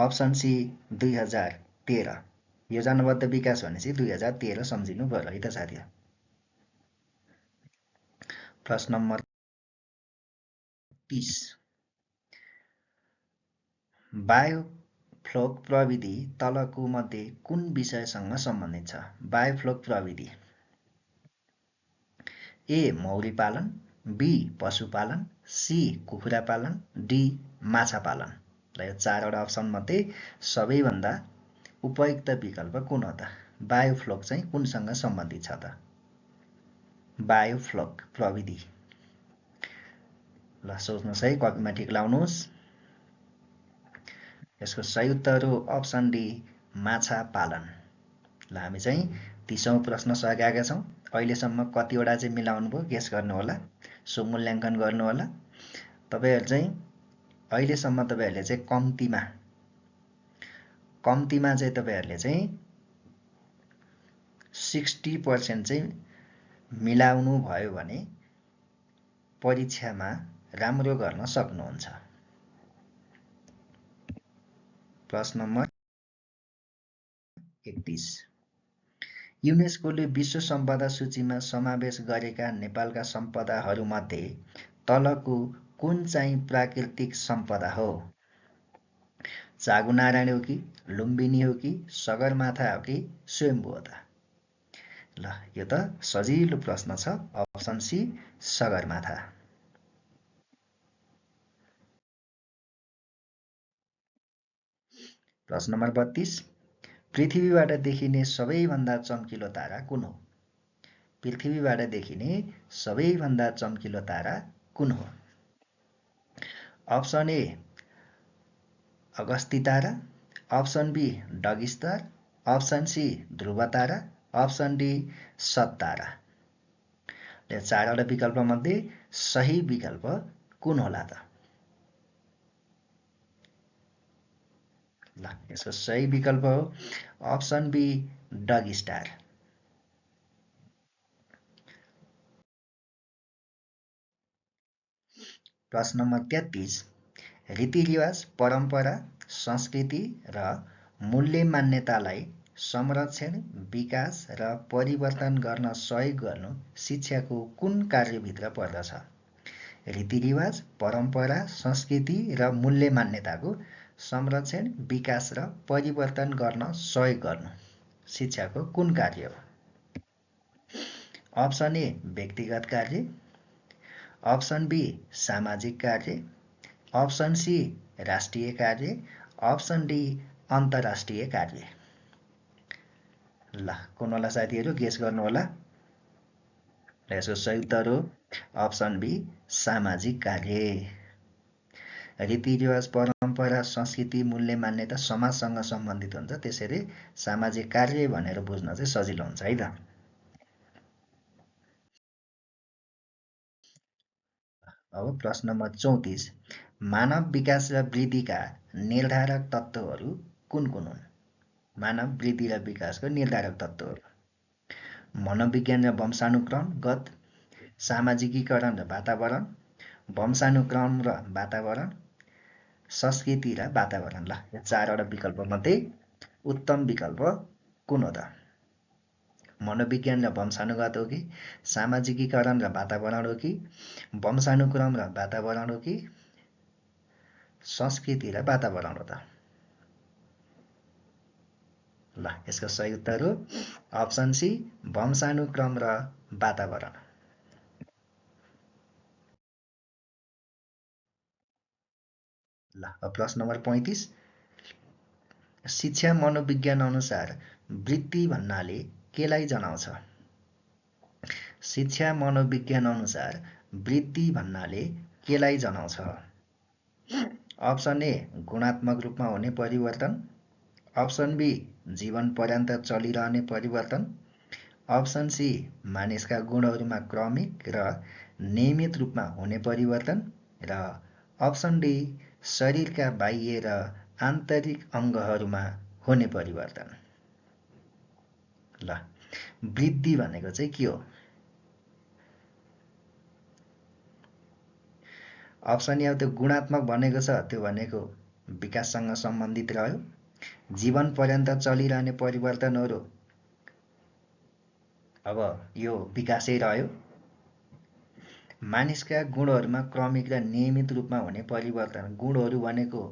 अप्सन सी 2013। योजनाबद्ध विकास भनेपछि 2013 सम्झिनु पर्यो है त साथीहरु। प्रश्न नम्बर 30। बायोफ्लोक प्रविधि तलको मध्ये कुन विषयसँग सम्बन्धित छ? बायोफ्लोक प्रविधि ए मौरी पालन, बी पशुपालन, सी कुखुरा पालन, डी माछा पालन। ल यो चारवटा अप्सन मध्ये सबैभन्दा उपयुक्त विकल्प कुन हो त? बायोफ्लोक चाहिँ कुनसँग सम्बन्धित छ त? बायोफ्लोक प्रविधि। ल सोच्नुहोस् है, कपीमा टिक लाउनुहोस्। यसको सही उत्तर हो अप्सन डी माछा पालन। ल हामी चाहिँ 30औं प्रश्न सकेका छौँ। अहिलेसम्म कतिवटा चाहिँ मिलाउनु भयो गेस गर्नु होला, सो मूल्याङ्कन गर्नु होला। तपाईहरु चाहिँ अहिलेसम्म तपाईहरुले चाहिँ कम्तीमा चाहिँ तपाईहरुले चाहिँ 60% चाहिँ मिलाउनु भयो भने परीक्षामा राम्रो गर्न सक्नुहुन्छ। प्रश्न नम्बर 31। युनेस्कोले विश्व सम्पदा सूचीमा समावेश गरेका नेपालका सम्पदाहरूमध्ये तलको कुन चाहिँ प्राकृतिक सम्पदा हो? चागुनारायण हो कि, लुम्बिनी हो कि, सगरमाथा हो कि स्वयम्भू हो त? ल यो त सजिलो प्रश्न छ। Option C Sagarmatha. प्रश्न नम्बर 32। पृथ्वीबाट देखिने सबैभन्दा चम्किलो तारा कुन हो? पृथ्वीबाट देखिने सबैभन्दा चम्किलो तारा कुन हो? अप्सन ए अगस्ती तारा, option B dog star, option C Dhruv तारा, अप्सन डी सत्तारा। यो चारवटा विकल्प मध्ये सही विकल्प कुन होला त? ल यसको सही विकल्प हो अप्सन बी डग स्टार। प्रश्न नम्बर 33। रीतिरिवाज, परम्परा, संस्कृति र मूल्य मान्यतालाई संरक्षण, विकास र परिवर्तन गर्न सहयोग गर्नु शिक्षाको कुन कार्यभित्र पर्दछ? रीतिरिवाज, परम्परा, संस्कृति र मूल्य मान्यताको संरक्षण, विकास र परिवर्तन गर्न सहयोग गर्नु शिक्षाको कुन कार्य हो? अप्सन ए व्यक्तिगत कार्य, अप्सन बी सामाजिक कार्य, अप्सन सी राष्ट्रिय कार्य, अप्सन डी अन्तर्राष्ट्रिय कार्य। ल कुन होला साथीहरु गेस गर्नु होला। यसको सही उत्तर हो अप्सन बी सामाजिक कार्य। रीतिरिवाज, परम्परा, संस्कृति, मूल्य मान्यता समाजसँग सम्बन्धित हुन्छ, त्यसैले सामाजिक कार्य भनेर बुझ्न चाहिँ सजिलो हुन्छ है त। अब प्रश्न नम्बर 34। मानव विकास र वृद्धिका निर्धारक तत्त्वहरू कुन कुन हुन्? मानव वृद्धि र विकासको निर्धारक तत्त्वहरू मनोविज्ञान र वंशानुक्रमगत, सामाजिकीकरण र वातावरण, वंशानुक्रम र वातावरण, संस्कृति र वातावरण। ल यो चारवटा विकल्प मध्ये उत्तम विकल्प कुन हो त? मनोविज्ञान र वंशानुगत हो कि, सामाजिकीकरण र वातावरण हो कि, वंशानुक्रम र वातावरण हो कि संस्कृति र वातावरण हो त? ल यसको सही उत्तर हो अप्सन सी वंशानुक्रम र वातावरण। ल प्रश्न नम्बर 35। शिक्षा मनोविज्ञान अनुसार वृत्ति भन्नाले केलाई जनाउँछ? शिक्षा मनोविज्ञान अनुसार वृत्ति भन्नाले केलाई जनाउँछ? अप्सन ए गुणात्मक रूपमा हुने परिवर्तन, अप्सन बी जीवन पर्यन्त चलिरहने परिवर्तन, अप्सन सी मानिसका गुणहरूमा क्रमिक र नियमित रूपमा हुने परिवर्तन र अप्सन डी शरीरका बाह्य र आन्तरिक अङ्गहरूमा हुने परिवर्तन। ल वृद्धि भनेको चाहिँ के हो? अप्सन ए त्यो गुणात्मक भनेको छ, त्यो भनेको विकाससँग सम्बन्धित रह्यो। जीवन पर्यन्त चलिरहने परिवर्तनहरू अब यो विकासै रह्यो। मानिसका गुणहरूमा क्रमिक र नियमित रूपमा हुने परिवर्तन, गुणहरू भनेको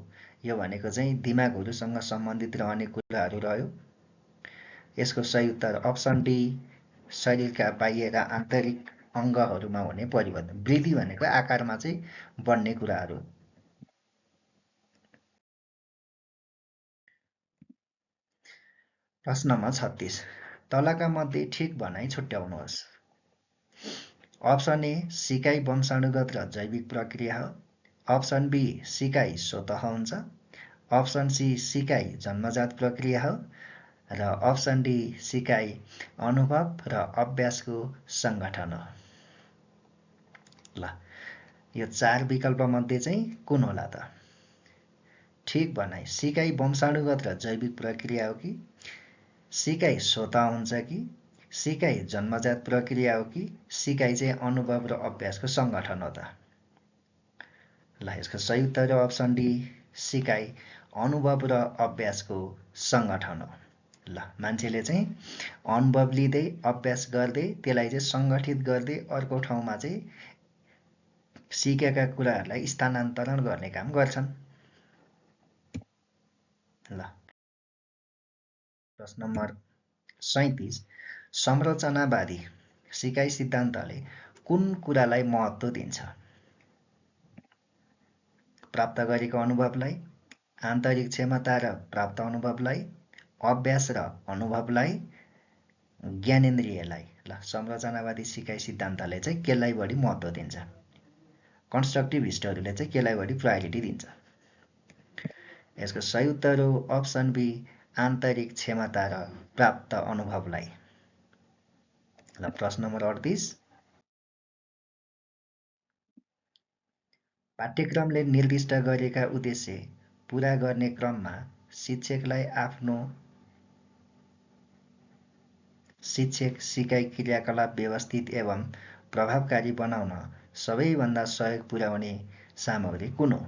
यो भनेको चाहिँ दिमागहरूसँग सम्बन्धित रहने कुराहरू रह्यो। यसको सही उत्तर अप्सन डी, शरीरका बाह्य र आन्तरिक अङ्गहरूमा हुने परिवर्तन। वृद्धि भनेको आकारमा चाहिँ बढ्ने कुराहरू। प्रश्न नम्बर 36, तलका मध्ये ठिक भनाइ छुट्याउनुहोस्। अप्सन ए सिकाइ वंशाणुगत र जैविक प्रक्रिया हो। अप्सन बी सिकाइ स्वतः हुन्छ। अप्सन सी सिकाइ जन्मजात प्रक्रिया हो र अप्सन डी सिकाइ अनुभव र अभ्यासको सङ्गठन हो। ल यो 4 विकल्प मध्ये चाहिँ कुन होला त? ठिक भनाइ सिकाइ वंशाणुगत र जैविक प्रक्रिया हो कि सिकाइ स्वतः हुन्छ कि सिकाइ जन्मजात प्रक्रिया हो कि सिकाइ चाहिँ अनुभव र अभ्यासको सङ्गठन हो त? ल यसको सही उत्तर हो अप्सन डी, सिकाइ अनुभव र अभ्यासको सङ्गठन हो। ल मान्छेले चाहिँ अनुभव लिँदै अभ्यास गर्दै त्यसलाई चाहिँ सङ्गठित गर्दै अर्को ठाउँमा चाहिँ सिकेका कुराहरूलाई स्थानान्तरण गर्ने काम गर्छन्। ल प्रश्न नम्बर 37, संरचनावादी सिकाइ सिद्धान्तले कुन कुरालाई महत्त्व दिन्छ? प्राप्त गरेको अनुभवलाई, आन्तरिक क्षमता र प्राप्त अनुभवलाई, अभ्यास र अनुभवलाई, ज्ञानेन्द्रियलाई। ल संरचनावादी सिकाइ सिद्धान्तले चाहिँ केलाई बढी महत्त्व दिन्छ? कन्स्ट्रक्टिभिस्टहरूले चाहिँ केलाई बढी प्रायोरिटी दिन्छ? यसको सही उत्तर हो अप्सन बी, आन्तरिक क्षमता र प्राप्त अनुभवलाई। ल प्रश्न नम्बर 38, पाठ्यक्रमले निर्दिष्ट गरेका उद्देश्य पुरा गर्ने क्रममा शिक्षक सिकाइ क्रियाकलाप व्यवस्थित एवं प्रभावकारी बनाउन सबैभन्दा सहयोग पुर्याउने सामग्री कुन हो?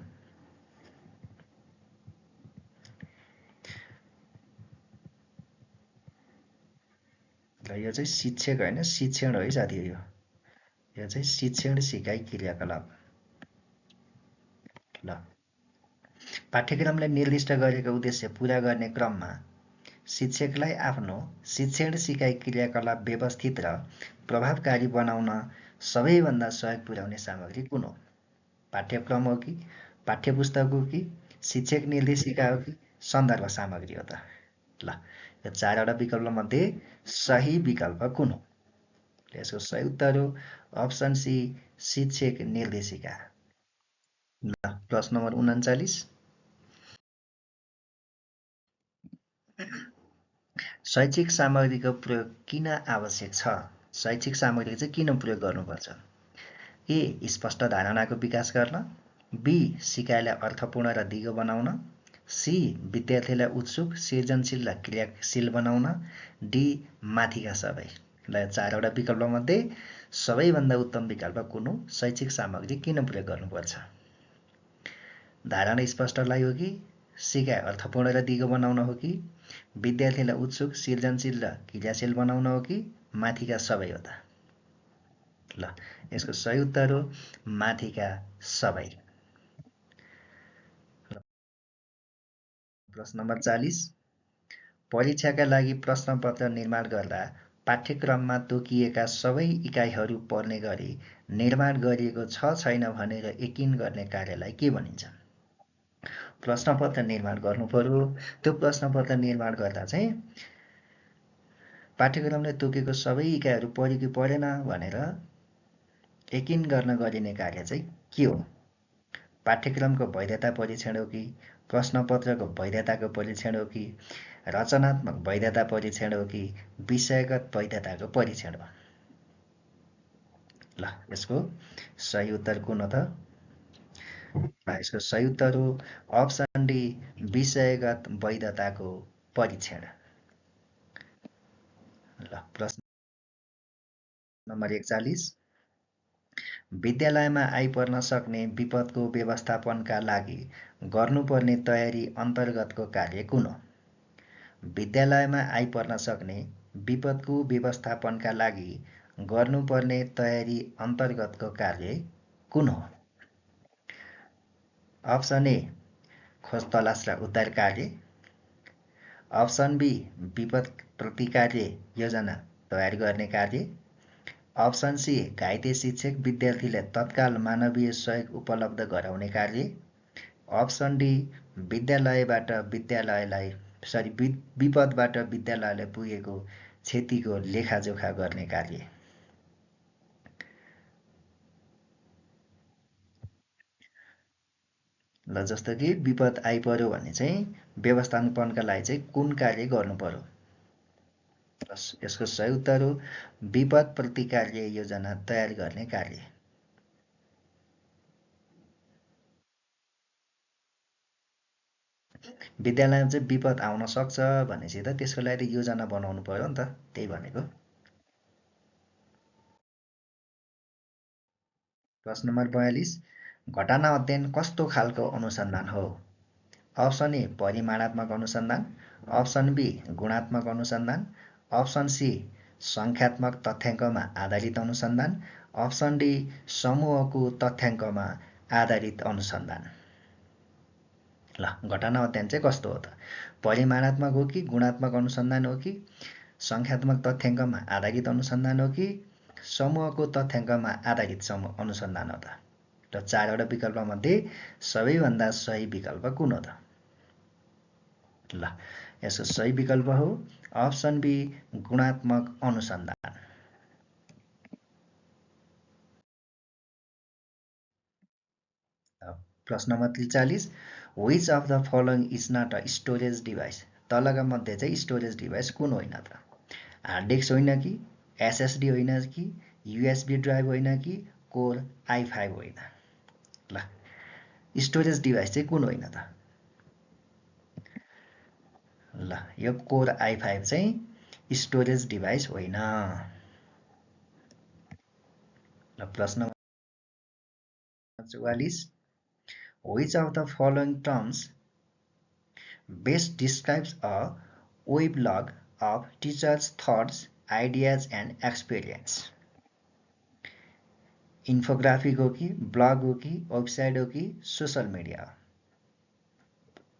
र यो चाहिँ शिक्षक होइन, शिक्षण हो है साथी। यो चाहिँ शिक्षण सिकाइ क्रियाकलाप। ल पाठ्यक्रमले निर्दिष्ट गरेको उद्देश्य पुरा गर्ने क्रममा शिक्षकलाई आफ्नो शिक्षण सिकाइ क्रियाकलाप व्यवस्थित र प्रभावकारी बनाउन सबैभन्दा सहयोग पुर्याउने सामग्री कुन हो? पाठ्यक्रम हो कि पाठ्यपुस्तक हो कि शिक्षक निर्देशिका हो कि सन्दर्भ सामग्री हो त? ल यो 4वटा विकल्पमध्ये सही विकल्प कुन हो? यसको सही उत्तर हो अप्सन सी, शिक्षक निर्देशिका। ल प्रश्न नम्बर 39, शैक्षिक सामग्रीको प्रयोग किन आवश्यक छ? शैक्षिक सामग्री चाहिँ किन प्रयोग गर्नुपर्छ? ए स्पष्ट धारणाको विकास गर्न, बी सिकाइलाई अर्थपूर्ण र दिगो बनाउन, सी विद्यार्थीलाई उत्सुक, सृजनशील र क्रियाशील बनाउन, डी माथिका सबै। ल 4वटा विकल्पमध्ये सबैभन्दा उत्तम विकल्प कुन हो? शैक्षिक सामग्री किन प्रयोग गर्नुपर्छ? धारणा स्पष्टलाई हो कि सिकाइ अर्थपूर्ण र दिगो बनाउन हो कि विद्यार्थीलाई उत्सुक, सृजनशील र क्रियाशील बनाउन हो कि माथिका सबै हो त? ल यसको सही उत्तर हो माथिका सबै। प्रश्न नम्बर 40, परीक्षाका लागि प्रश्नपत्र निर्माण गर्दा पाठ्यक्रममा तोकिएका सबै इकाइहरू पर्ने गरी निर्माण गरिएको छ छैन भनेर यकिन गर्ने कार्यलाई के भनिन्छ? प्रश्नपत्र निर्माण गर्नु पर्यो। त्यो प्रश्नपत्र निर्माण गर्दा चाहिँ पाठ्यक्रमले तोकेको सबै इकाइहरू पर्यो कि परेन भनेर यकिन गर्न गरिने कार्य चाहिँ के हो? पाठ्यक्रमको वैधता परीक्षण हो कि प्रश्नपत्रको वैधताको परीक्षण हो कि रचनात्मक वैधता परीक्षण हो कि विषयगत वैधताको परीक्षण हो? ल यसको सही उत्तर कुन हो त? यसको सही उत्तर हो अप्सन डी, विषयगत वैधताको परीक्षण। ल प्रश्न नम्बर 41 विद्यालयमा आइपर्न सक्ने विपदको व्यवस्थापनका लागि गर्नुपर्ने तयारी अन्तर्गतको कार्य कुन हो? विद्यालयमा आइपर्न सक्ने विपदको व्यवस्थापनका लागि गर्नुपर्ने तयारी अन्तर्गतको कार्य कुन हो? अप्सन ए खोज तलास र उद्धार कार्य, अप्सन बी विपद प्रतिकार्य योजना तयार गर्ने कार्य, अप्सन सी घाइते शिक्षक विद्यार्थीलाई तत्काल मानवीय सहयोग उपलब्ध गराउने कार्य, अप्सन डी विपदबाट विद्यालयलाई पुगेको क्षतिको लेखाजोखा गर्ने कार्य। ल जस्तो कि विपद आइपर्यो भने चाहिँ व्यवस्थापनका लागि चाहिँ कुन कार्य गर्नु पर्यो? यसको सही उत्तर हो विपद प्रतिकार्य योजना तयार गर्ने कार्य। विद्यालयमा चाहिँ विपद आउन सक्छ भनेपछि त त्यसको लागि त योजना बनाउनु पर्यो नि त, त्यही भनेको। प्रश्न नम्बर 42 घटना अध्ययन कस्तो खालको अनुसन्धान हो? अप्सन ए परिमाणात्मक अनुसन्धान, अप्सन बी गुणात्मक अनुसन्धान, अप्सन सी सङ्ख्यात्मक तथ्याङ्कमा आधारित अनुसन्धान, अप्सन डी समूहको तथ्याङ्कमा आधारित अनुसन्धान। ल घटना अध्ययन चाहिँ कस्तो हो त? परिमाणात्मक हो कि गुणात्मक अनुसन्धान हो कि सङ्ख्यात्मक तथ्याङ्कमा आधारित अनुसन्धान हो कि समूहको तथ्याङ्कमा आधारित अनुसन्धान हो त? र चारवटा विकल्पमध्ये सबैभन्दा सही विकल्प कुन हो त? ल यसको सही विकल्प हो अप्सन बी गुणात्मक अनुसन्धान। प्रश्न number 43 which of the following is not a storage device? तलका मध्ये चाहिँ स्टोरेज डिभाइस कुन होइन त? हार्ड डिस्क होइन कि, एसएसडी होइन कि, युएसबी ड्राइभ होइन कि, कोर i5 होइन? ल स्टोरेज डिभाइस चाहिँ कुन होइन त? ल यो कोर i5 चाहिँ स्टोरेज डिभाइस होइन। ल प्रश्न 44 which of the following terms best describes a weblog of teachers' thoughts, ideas and experience? Infographic हो कि, ब्लग हो कि, वेबसाइट हो कि, सोशल मिडिया हो?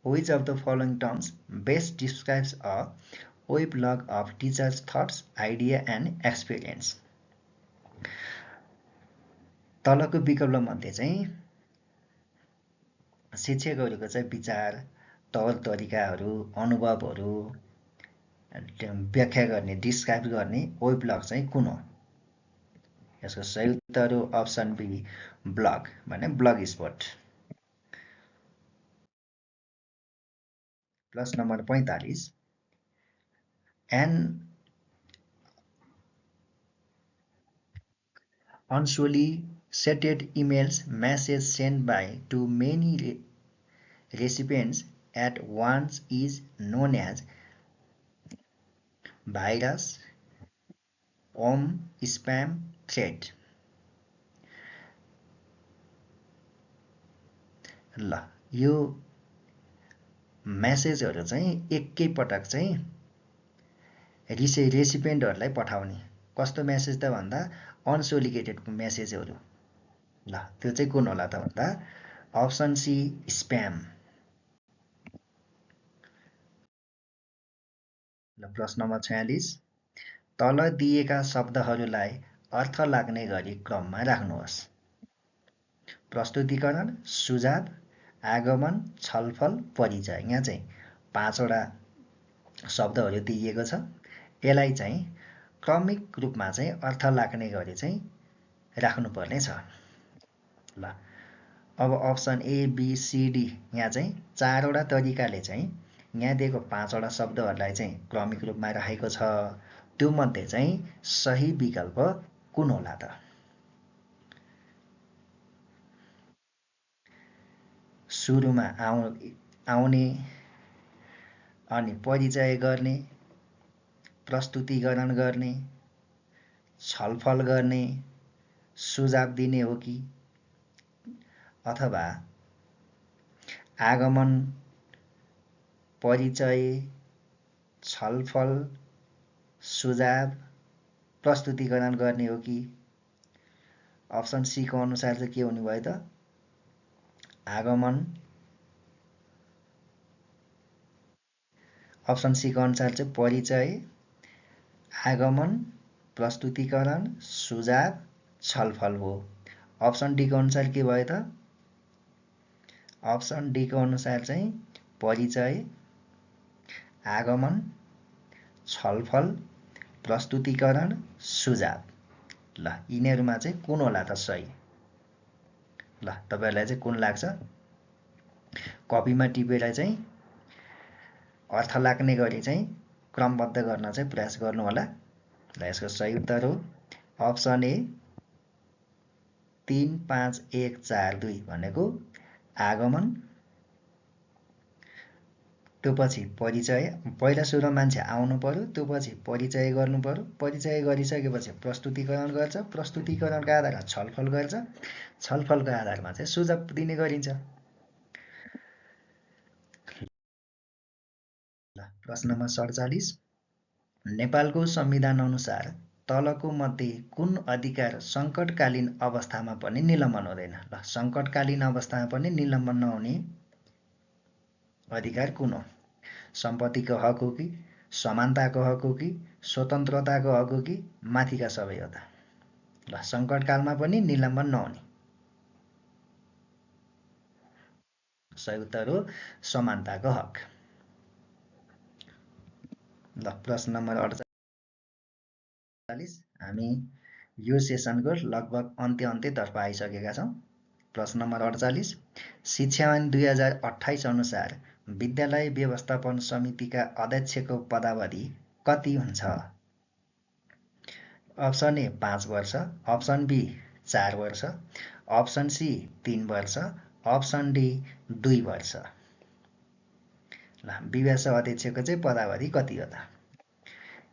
Which of the following terms best describes a weblog of teachers' thoughts, idea and experience? तलको विकल्प मध्ये चाहिँ शिक्षकहरूको चाहिँ विचार, तौर तरिकाहरू, अनुभवहरू व्याख्या गर्ने, डिस्क्राइब गर्ने वेबलग चाहिँ कुन हो? यसको सही उत्तर हो अप्सन बी ब्लग भने ब्लग स्पोर्ट। प्रश्न number 45 an unsolicited emails message sent by too many recipients at once is known as virus, worm, spam, threat. ल यो मेसेजहरू चाहिँ एकैपटक चाहिँ रेसिपिएन्टहरूलाई पठाउने कस्तो मेसेज त भन्दा अनसोलिकेटेड मेसेजहरू। ल त्यो चाहिँ कुन होला त भन्दा अप्सन सी स्प्याम। ल प्रश्न नम्बर 46 तल दिएका शब्दहरूलाई अर्थ लाग्ने गरी क्रममा राख्नुहोस्। प्रस्तुतिकरण, सुझाव, आगमन, छलफल, परिचय। यहाँ चाहिँ 5वटा शब्दहरू दिइएको छ। यसलाई चाहिँ क्रमिक रूपमा चाहिँ अर्थ लाग्ने गरी चाहिँ राख्नुपर्ने छ। ल अब option A B C D यहाँ चाहिँ 4वटा तरिकाले चाहिँ यहाँ दिएको 5वटा शब्दहरूलाई चाहिँ क्रमिक रूपमा राखेको छ। त्यो मध्ये चाहिँ सही विकल्प कुन होला त? सुरुमा आउने अनि परिचय गर्ने प्रस्तुतिकरण गर्ने, छलफल गर्ने, सुझाव दिने हो कि अथवा आगमन, परिचय, छलफल, सुझाव, प्रस्तुतिकरण गर्ने हो कि? अप्सन सी को अनुसार चाहिँ के हुने भयो त? आगमन। अप्सन सी को अनुसार चाहिँ परिचय, आगमन, प्रस्तुतिकरण, सुझाव, छलफल हो। अप्सन डी को अनुसार के भयो त? अप्सन डी को अनुसार चाहिँ परिचय, आगमन, छलफल, प्रस्तुतिकरण, सुझाव। ल यिनीहरूमा चाहिँ कुन होला त सही? ल तपाईहरुलाई चाहिँ कुन लाग्छ? कपीमा टिपेर चाहिँ अर्थ लाग्ने गरी चाहिँ क्रमबद्ध गर्न चाहिँ प्रयास गर्नु होला। ल यसको सही उत्तर हो अप्सन ए 3 5 1 4 2 भनेको आगमन, त्यो पछि परिचय। पहिला सुरुमा मान्छे आउनु पर्यो, त्यो पछि परिचय गर्नु पर्यो, परिचय गरिसकेपछि प्रस्तुतिकरण गर्छ, प्रस्तुतिकरणका आधारमा छलफल गर्छ, छलफलका आधारमा चाहिँ सुझाव दिने गरिन्छ। प्रश्न नम्बर 47 नेपालको संविधान अनुसार तलको मध्ये कुन अधिकार सङ्कटकालीन अवस्थामा पनि निलम्बन हुँदैन? ल सङ्कटकालीन अवस्थामा पनि निलम्बन नहुने अधिकार कुन हो? सम्पत्तिको हक हो कि, समानताको हक हो कि, स्वतन्त्रताको हक हो कि, माथिका सबै हो त? ल सङ्कटकालमा पनि निलम्बन नहुने सही उत्तर हो समानताको हक। ल प्रश्न नम्बर 48 हामी यो सेसनको लगभग अन्त्यतर्फ आइसकेका छौँ। प्रश्न नम्बर 48 शिक्षा ऐन 2028 अनुसार विद्यालय व्यवस्थापन समितिका अध्यक्षको पदावधि कति हुन्छ? अप्सन ए 5 वर्ष, अप्सन बी 4 वर्ष, अप्सन सी 3 वर्ष, अप्सन डी 2 वर्ष। ल विभाष अध्यक्षको चाहिँ पदावधि कति हो त?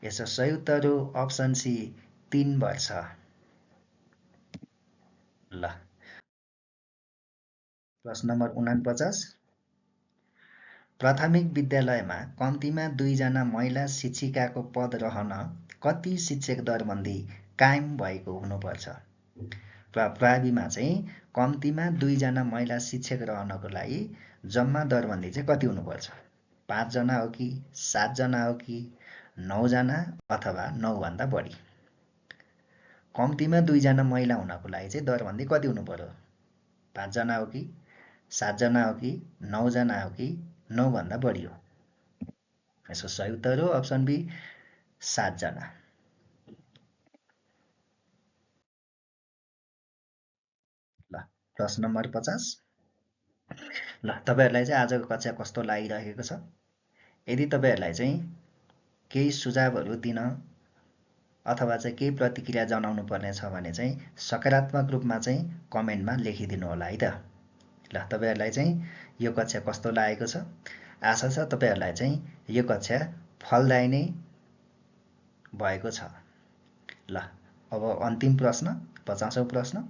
यसो सही उत्तर हो अप्सन सी 3 वर्ष। ल प्रश्न नम्बर 49 प्राथमिक विद्यालयमा कम्तीमा 2 जना महिला शिक्षिकाको पद रहन कति शिक्षक दरबन्दी कायम भएको हुनुपर्छ? प्राविमा चाहिँ कम्तीमा 2 जना महिला शिक्षक रहनको लागि जम्मा दरबन्दी चाहिँ कति हुनुपर्छ? 5 जना हो कि, 7 जना हो कि, 9 जना अथवा 9 भन्दा बढी? कम्तीमा 2 जना महिला हुनको लागि चाहिँ दरबन्दी कति हुनु पर्यो? 5 जना हो कि, 7 जना हो कि, 9 जना हो कि, 9 भन्दा बढी हो? यसको सही उत्तर हो अप्सन बी 7 जना। ल प्रश्न नम्बर 50 ल तपाईहरुलाई चाहिँ आजको कक्षा कस्तो लागिरहेको छ? यदि तपाईहरुलाई चाहिँ केही सुझावहरू दिन अथवा चाहिँ केही प्रतिक्रिया जनाउनु पर्ने छ भने चाहिँ सकारात्मक रूपमा चाहिँ कमेन्टमा लेखिदिनु होला है त। ल तपाईहरुलाई चाहिँ यो कक्षा कस्तो लागेको छ? आशा छ तपाईहरुलाई चाहिँ यो कक्षा फलदायी नै भएको छ। ल अब अन्तिम प्रश्न 50औं प्रश्न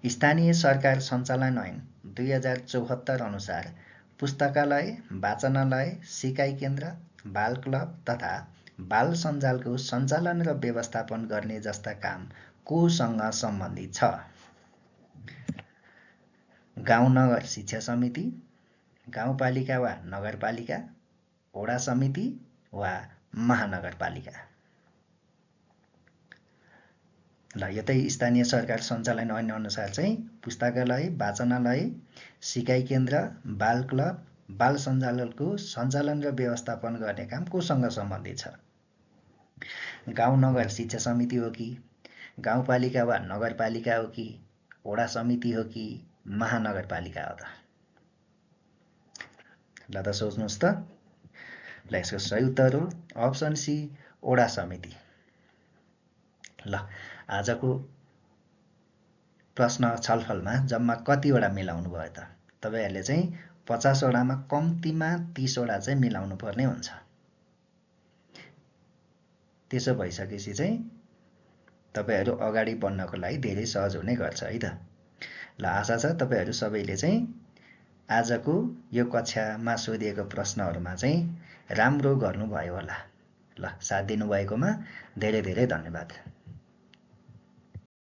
स्थानीय सरकार सञ्चालन ऐन 2074 अनुसार पुस्तकालय, वाचनालय, सिकाइ केन्द्र, बाल क्लब तथा बाल सञ्जालको सञ्चालन र व्यवस्थापन गर्ने जस्ता काम कोसँग सम्बन्धित छ? गाउँ नगर शिक्षा समिति, गाउँपालिका वा नगरपालिका, वडा समिति वा महानगरपालिका? ल यतै स्थानीय सरकार सञ्चालन ऐन अनुसार चाहिँ पुस्तकालय, वाचनालय, सिकाइ केन्द्र, बाल क्लब, बाल सञ्जालको सञ्चालन र व्यवस्थापन गर्ने काम कोसँग सम्बन्धित छ? गाउँ नगर शिक्षा समिति हो कि, गाउँपालिका वा नगरपालिका हो कि, वडा समिति हो कि, महानगरपालिका हो त? ल त सोच्नुहोस् त। ल यसको सही उत्तर हो अप्सन सी वडा समिति। ल आजको प्रश्न छलफलमा जम्मा कतिवटा मिलाउनु भयो त? तपाईहरुले चाहिँ 50 वटामा कम्तीमा 30 वटा चाहिँ मिलाउनु पर्ने हुन्छ। त्यसो भइसकेपछि चाहिँ तपाईहरु अगाडि बढ्नको लागि धेरै सहज हुने गर्छ है त। ल आशा छ तपाईहरु सबैले चाहिँ आजको यो कक्षामा सोधिएको प्रश्नहरुमा चाहिँ राम्रो गर्नुभयो होला। ल साथ दिनुभएकोमा धेरै धेरै धन्यवाद।